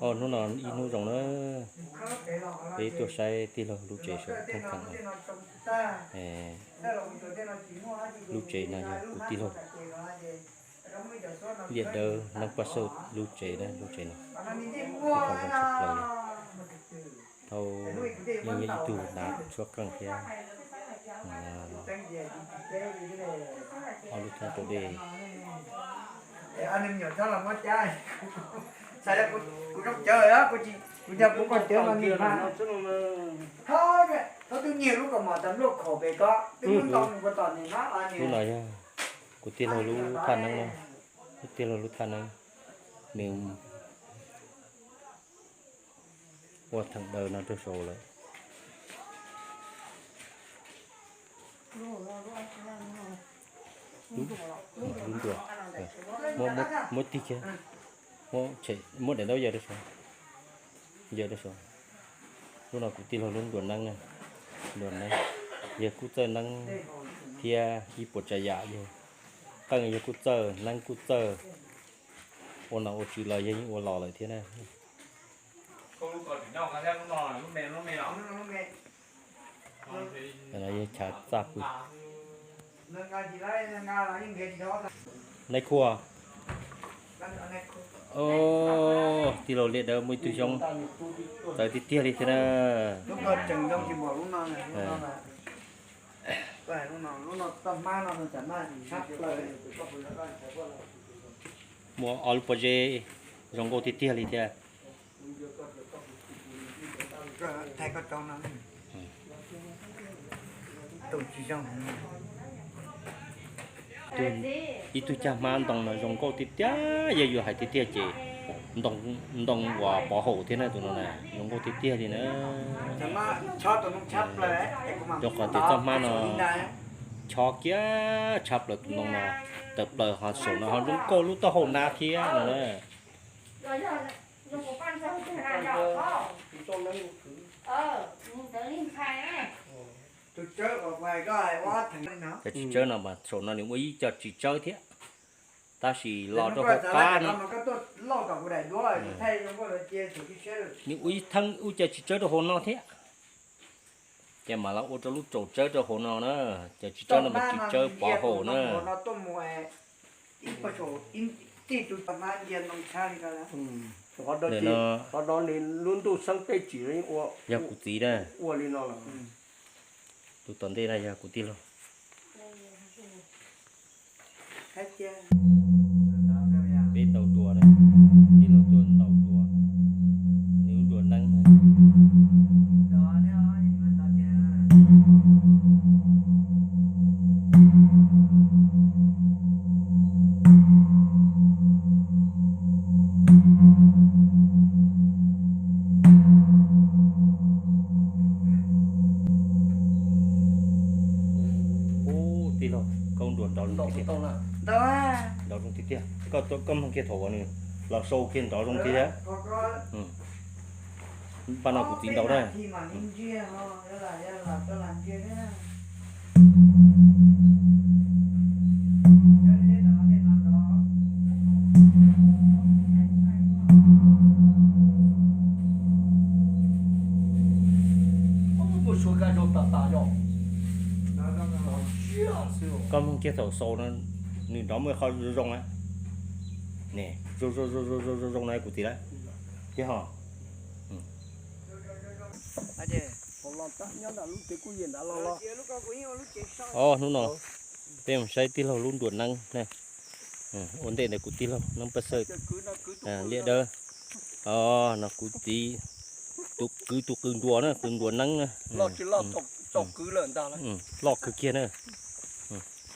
Hnub no ib hnub zoo na, peb tuaj saib tij laug lub tsev saum thoob kheem no. Lub tsev no yog kuv tij laug Liaj Dawb Neeb Paj Xawj lub tsev na, lub tsev no. Ib qho zoo tshaj plaws li. Thaum yeej yog ib tug hnav tshuab qeej thiab, ob lub thoob rau dej. Lub no yog kuv tij laug lub thaj neeb na, kuv tij laug lub thaj neeb, nws ua theem daws no rau saud lawm. Lub nruas, muab tig kiag, muab daim ntaub yawg rau saud, yawg rau saud. Lub no kuv tij laug lub nruas neeb na, nruas neeb, yawg kuj txawj neeb thiab ib puas tsav yam yawg, qeej yawg kuj txawj, neeb kuj txawj, ua nom ua tswv los yawg yeej ua los lawm thiab na. Yog chav txaj pw. Nais Khua, tij laug Liaj Dawb muaj ib tug xyoob txawv tiag tiag li thiab na. Muaj ob lub pob zeb zoo nkauj tiag tiag li thiab. Ib tug caj hmab ntoo no zoo nkauj tiag tiag, yog yuav hais tiag tiag ces ntoo uas pov haum thiab na, tus no na zoo nkauj tiag tiag li na. Rau qhov tias txoj hmab no chob kiag tshaj plaws tus ntoo no, tawm plaws ho saum no ho zoo nkauj lub taub hau na thiab no na. Cov txiv tsawb no mas saum no nws ua ib co txiv tsawb thiab, tab sis los rau hauv qab no. Nws ua ib theeb ua co txiv tsawb rau hauv no thiab. Ces mam los ua rau lub tsaus tsawb rau hauv no na. Cov txiv tsawb no mas txiv tsawb pov haum na. Lub ntuj xeeb peb tsim yog kuv txiv na. Tus tom ntej no yog kuv tij laug. Peb ntaus nruas na, tij laug tuaj ntaus nruas, nws nruas neeb na. Ub, tij laug, koj nruas nrov zoo tiag tiag. Nrov zoo tiag tiag. Koj, koj mloog kiag thaum uas nws los sau kiag nrov zoo tiag. Paj no kuv txiv ntaus na. Koj mloog kiag thaum sau no, nws nrov muaj qhov zoo zoo na. Zoo zoo zoo zoo zoo no kuv txiv lawm. Tiag ho. Os, hnub no peb mus saib tij laug lub nruas neeb na. Ua ntej ntawd kuv tij laug Neeb Paj Xawj, Liaj Dawb. Os, no kuv txiv, tus kwv, tus kwv nruas na, kwv nruas neeb na. Loj kawg kiag na.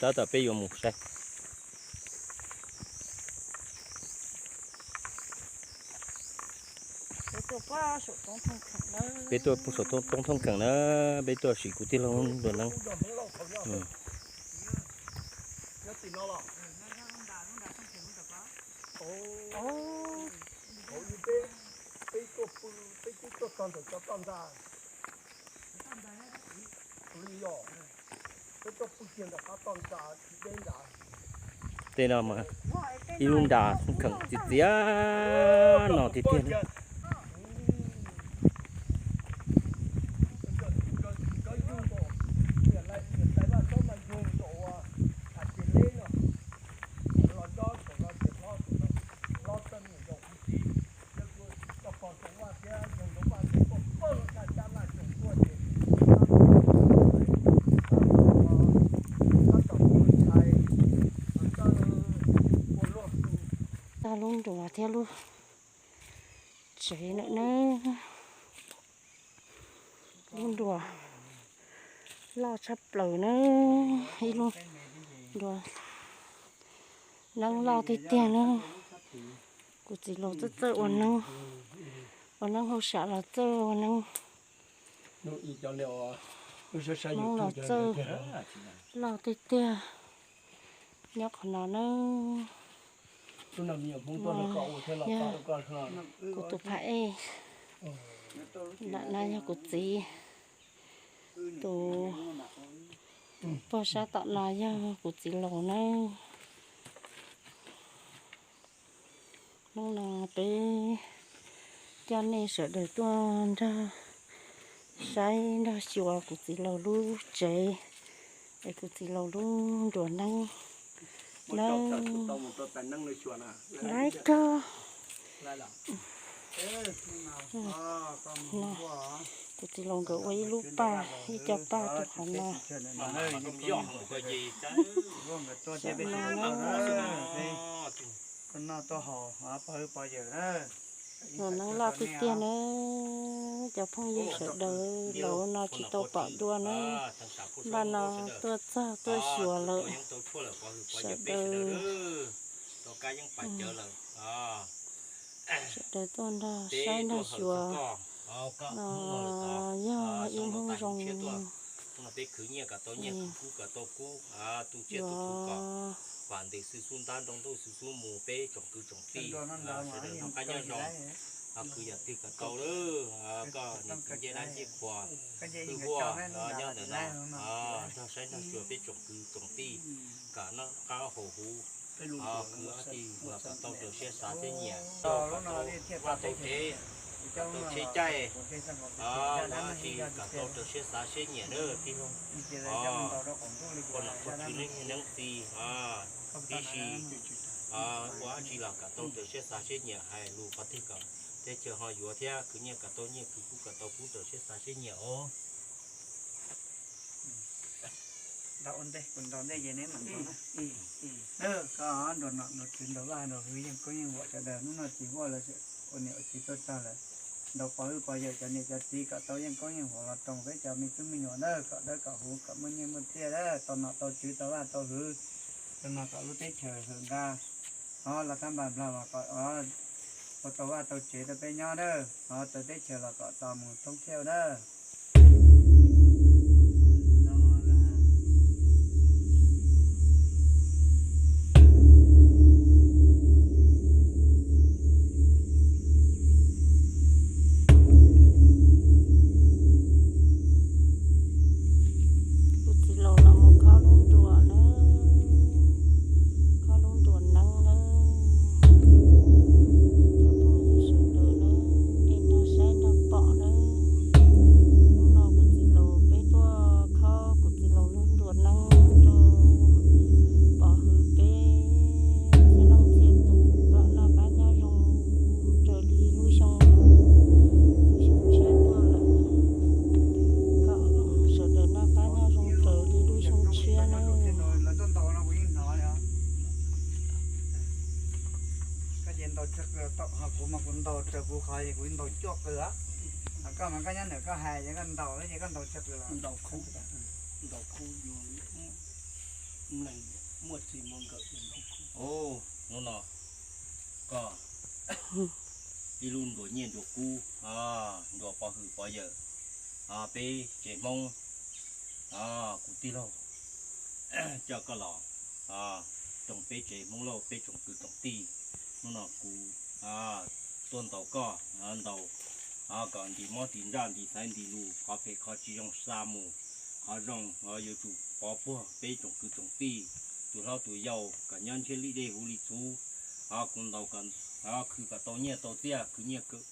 Tab tom peb yuav mus saib. Peb tuaj puag saum roob Thoob Kheem na, peb tuaj sim kuv tij laug nruas neeb. Peb tuaj pw, peb twb tuaj txog ntawm cov toj ntxa. Peb tuaj pw kiag ntawm qab toj ntxa tsis deb ntawd. Tej no mas ib lub nra kheem txiv txiav no tiag tiag. Tag lub nruas thiab lub tsev lawm na. Lub nruas loj tshaj plaws na, ib lub nruas neeb loj tiag tiag na. Kuv txiv laus txawj txawj ua neeb, ua neeb hauj sam los txawj ua neeb, neeb los txawj loj tiag tiag. Nyob qhov no na, yog kuv tus phab ej, nram no yog kuv txiv, tus pog sab tom no yog kuv txiv laus na. Hnub no peb coj nej sawv daws tuaj nrog saib nrog xyuas kuv txiv laus lub tsev, es kuv txiv laus lub nruas neeb nawb. Laiv kawg. Kuv txiv laus nkawd ua ib lub paj, ib co paj rau qhov no. Saum no na, nruas neeb loj tiag tiag na. Cov phooj ywg sawv daws, los no tsis tau pom dua na, npaj no tuaj txog tuaj xyuas lawm. Sawv daws, sawv daws tuaj nrog saib nrog xyuas, yog ib hnub zoo. Peb khwv nyiaj kom tau nyiaj, khwv kub kom tau kub, tu tsiaj tu txhu kom vam ntes xwb xub ntab nroo ntuj xwb xub mus peb tsoom kwv tsoom tij sawv daws noj qab nyob zoo. Ho khwv yam twg kom tau lawm, koj niam txiv ncej dab ncej qhua, twb huaj nyob ntawm no nrog saib nrog xyuas peb tsoom kwv tsoom tij kom noj qab haus huv. Ho khwv dab tsi los kom tau raws siab xav siab nyiam, kom tau vaj tau tsev, kom tau tsheb caij, ho ua dab tsi kom tau raws siab xav siab nyiam na tij laug. Ho ua nom ua tswv neeb txiv, ho tib si, ho ua dab tsi los kom tau raws siab xav siab nyiam, hais lus qhov twg kom teb chaws ho yuav thiab, khwv nyiaj kom tau nyiaj, khwv kub kom tau kub raws siab xav siab nyiam os. Ntaus ua ntej, kuv ntaus ntej ces neb mam ntaus na. Koj nrog nom nrog tswv nrog vaj nrog hwv yeej koob yeej huam sawv daws, hnub no tsis huaj lawm, ua niam ua txiv tuaj txog lawm, ntaus pov hwj pov yawm cov niam cov txiv kom tau yeej koob yeej huam los roos peb cov me tub me nyuam na, kom dawb kom huv kom muaj nyiaj muaj txiaj na, tau nom tau tswv tau vaj tau hwv, rau no kom lub teb chaws hawm nqa, ho los thab npam nplag los kom ua tau vaj tau tsev rau peb nyob na, ho tau teb chaws los kom tos mus thoob thiab na. Kuv txiv laus los mus khob lub nruas na, khob lub nruas neeb na. Cov phooj ywg sawv daws na, nej nrog saib nrog pom na. Hnub no kuv txiv laus peb tuaj khob kuv txiv laus lub nruas neeb rau pov hwm peb txhia leej txhia tus kom noj qab nyob zoo raws li lub xyoo, lub xyoo tshiab tuaj lawm, kom sawv daws noj qab nyob zoo raws li lub xyoo tshiab na. Koj ces ntaus tsawg, kuv mas kuv ntaus raws kuv qhov es kuv ntaus cuaj qws. Koj mas koj nyob ntawm koj hais ces koj ntaus ces koj ntaus tsawg qws los ntaus khub, ntaus khub yuav muaj txij muaj nkawm ntaus khub. Hnub no koj ib lub nruas nyiaj nruas kub, nruas pov hwm pov yawm, peb tsev Hmoob, kuv tij laug coj koj los roos peb tsev Hmoob lauj, peb tsoom kwv tsoom tij. Hnub no kuv tuaj ntaus koj, ntaus kom ntim mob ntim ntsaj ntim xaiv ntim lus, qhov phem qhov tsis zoo xa mus, qhov zoo yuav tsum pov puag peb tsoom kwv tsoom tij. tus hlob tus yau kom nyob ntshiab li dej huv li txhuv. Kuv ntaus, khwv kom tau nyiaj tau txiaj, khwv nyiaj khwv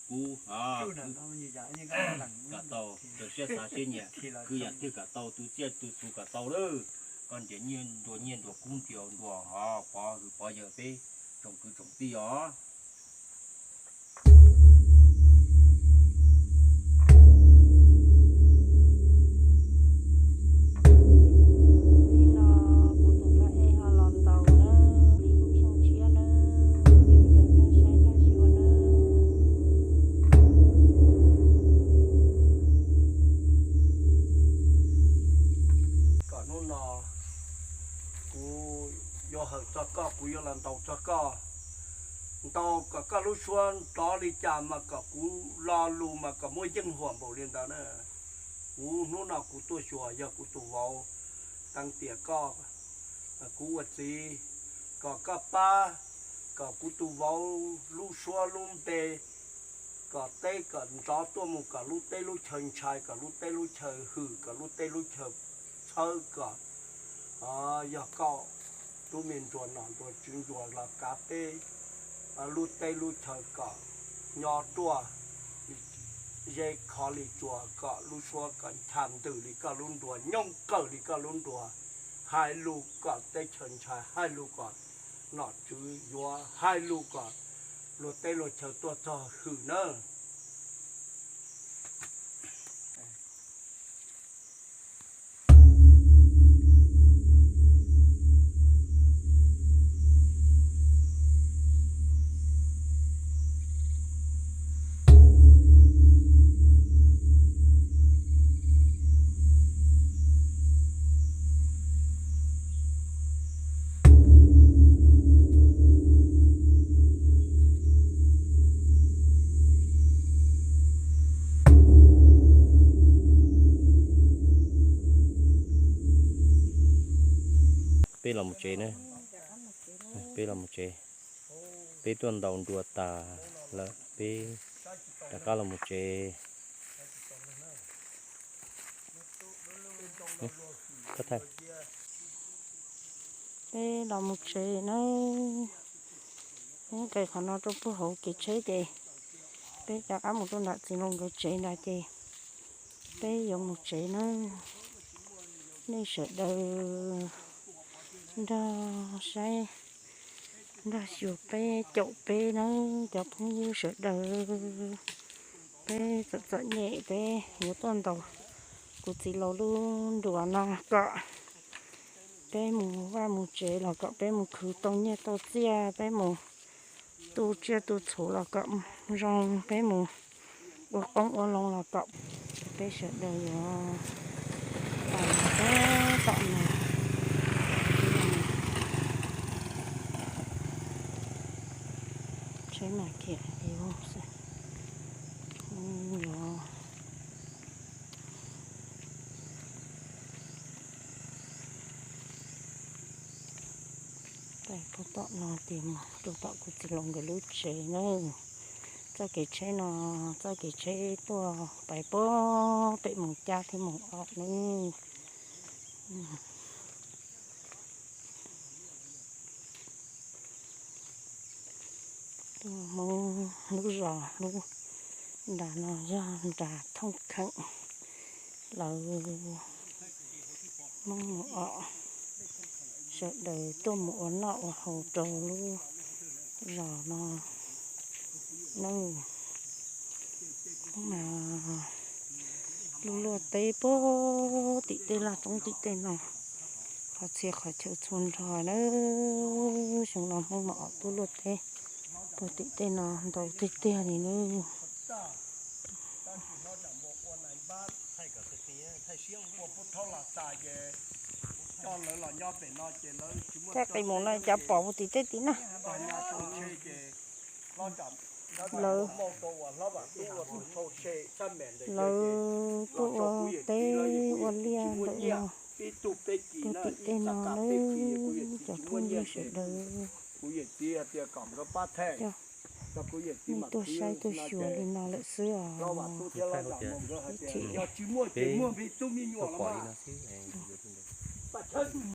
kub, khwv kom tau, rau siab xav siab nyiam, khwv yam twg kom tau, tu tsiaj tu txhu kom tau lawm. Koj nrhiav nyiaj nruas nyiaj nruas kub, nrhiav nruas pov hwm pov yawm peb tsoom kwv tsoom tij os. Txij no kuv tus phab ej ho los ntaus nawb, li lub xyoo tshiab nawb, peb mus dawb nrog saib nrog xyuas nawb. Kom hnub no kuv yuav hawm txog koj, kuv yuav los ntaus txog koj, ntaus kom koj lub suab nrov li cas mas kom kuv lo lus mas kom muaj yeej huam npaum li ntawd na. Kuv hnub no kuv tuaj xyuas yog kuv tus vauv teev tiam koj, kuv ua txiv, kom koj pab, kom kuv tus vauv lub suab lub npe, kom teb kom nrov tuaj mus, kom lub teb lub chaw ntshai, kom lub teb lub chaw hwm, kom lub teb lub chaw txhawb, kom yog koj lub me nruas nom nruas tswv nruas los kav peb lub teb lub chaw kom nyob ruaj ze khov li tsuas, kom lub suab kom ncha ntws li koj lub nruas, nyoob qawm li koj lub nruas, hais lus kom teb chaws ntshai, hais lus kom nom tswv yuav, hais lus kom luag teb luag chaw tuaj txog hwm nawb. Peb los mus tsev na, peb los mus tsev, peb tuaj ntaus nruas tas lawm peb rov qab los mus tsev. Peb los mus tsev nawb. Peb nqes qhov no rau puag hauv kev tsheb ces peb rov qab mus rau nram txiv laus nkawd tsev ntawd ces peb yuav mus tsev nawb. Nej sawv daws nrog saib nrog xyuas peb caum peb nawb cov phooj ywg sawv daws. Peb txom txom nyem peb yuav tuaj ntaus kuv txiv laus lub nruas no kom peb mus vaj mus tsev los kom peb mus khwv tau nyiaj tau txiaj, peb mus tu tsiaj tu txhu los kom zoo, peb mus ua qoob ua loo los kom peb sawv daws yuav tau tom no. Tsheb mas khiav li xwb. Yuav pais puag tom no ces mus rau tom kuv txiv laus nkawd lub tsev na. Txoj kev tsheb no, txoj kev tsheb tuaj pais puag pem mus cab thiab mus os nawb. Tuaj Hmoob lub zos lub nrad no yog nrad Thooj Kheem, lawv Hmoob mus os, sawv daws tuaj mus ua noj ua haus rau lub zos no. Mas lub luaj teb puag tim tej laj roob tim tej no, qhov txhia qhov chaw txhua nrho na. Xyoo no Hmoob mus os tuaj luaj teb puag tim tej no ntau tiag tiag li nawb. Thaij qis mus no cas pom puag tim tej tim na. Lawv, lawv tuaj ua teb ua liaj ntawm no, puag tim tej no nawb cov phooj ywg sawv daws. Cov, nej tuaj saib tuaj xyuas li no lawm xwb os. Peb